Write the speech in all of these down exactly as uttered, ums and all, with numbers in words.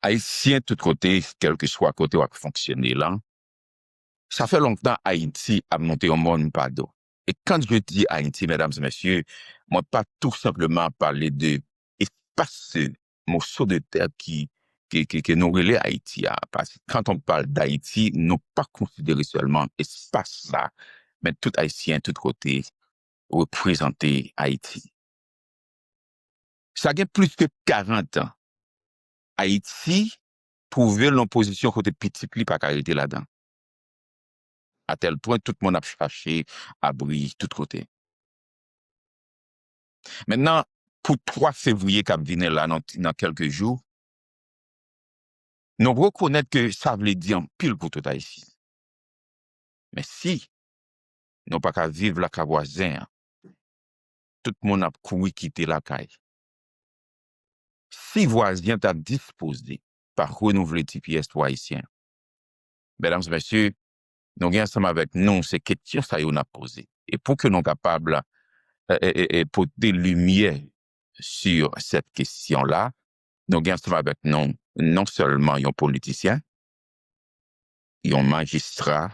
Ayisyen tout kote, kèlkeswa kote w ap fonksyone la, sa fè lontan Ayiti ap monte yon mòn pa do. Et quand je dis Haïti, mesdames et messieurs, mwen pa tou senpleman pale de espas, moso de tè ki, ki, ki, ki nou rele Ayiti a. Paske quand on parle d'Haïti, nou pa konsidere sèlman espas sa, men tout Ayisyen, tout kote, reprezante Ayiti. Sa gen plis ke karant an. Ayiti twouve l nan pozisyon kote pitit li pa ka rete ladan. A tèl pwen, tout moun ap chache abri tout kote. Mentnan, pou twa fevriye k ap vini la, nan, nan kèlke jou, nou rekonèt ke sa vle di anpil pou tout Ayisyen. Men si nou pa ka viv lakay vwazen an, tout moun ap kouri kite lakay. Si vwazen an ta dispoze pa renouvle T P S pou Ayisyen, medam e mesye, nou gen ansanm avèk nou, se kesyon sa yo n ap poze. E pou ke nou kapab, e, e, e, e, pote limyè sur cette question-là, nou gen ansanm avèk nou non sèlman yon politisyen, yon majistra,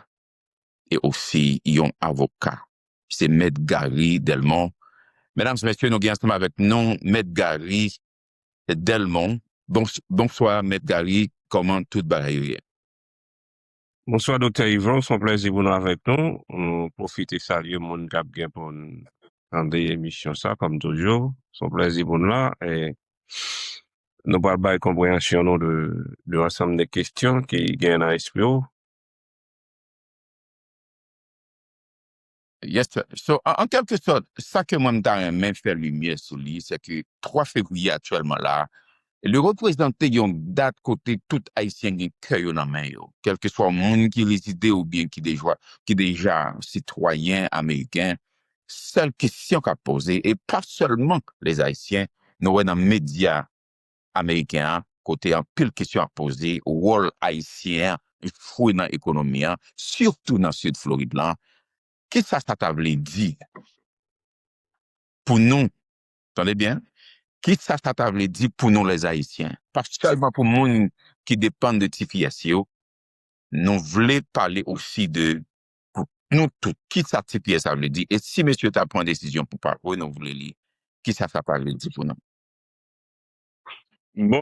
e osi yon avoka. Se Mèt Gary Delmont. Medam e mesye, nou gen ansanm avèk nou Mèt Gary Delmont. Bons-, bonswa, Mèt Gary, kòman tout bagay yo ye? Bonswa, Doktè Yvon, se yon plèzi pou nou avèk nou. Nou pwofite salye moun k ap gen pou n tande emisyon sa, kòm toujou. Se yon plèzi pou nou la. E nou pral bay konpreyansyon nou de, de ansanm de kesyon ki gen nan espri w. Yes, sir. So, an, an kèlke sòt, sa ke mwen m ta renmen fè limyè sou li, se ke twa fevriye aktyèlman la, li reprezante yon dat kote tout Ayisyen gen kè yo nan men yo. Kèlkeswa moun ki rezide oubyen ki deja, ki deja sitwayen ameriken, sèl kesyon k ap poze, e pa sèlman lèzayisyen, nou wè nan medya ameriken an, kote anpil kesyon ap poze, wòl ayisyen an jwe nan ekonomi an, sitou nan Sid Florid lan. Kisa sa ta vle di pou nou? Tande byen, kisa sa ta vle di pou nou lèzayisyen? Pa sèlman pou moun ki depann de T P S yo, nou vle pale osi de, pou nou tout, kisa T P S sa vle di, e si mesye ta pran desizyon pou pa renouvle li, kisa sa ta vle di pou nou? Bon,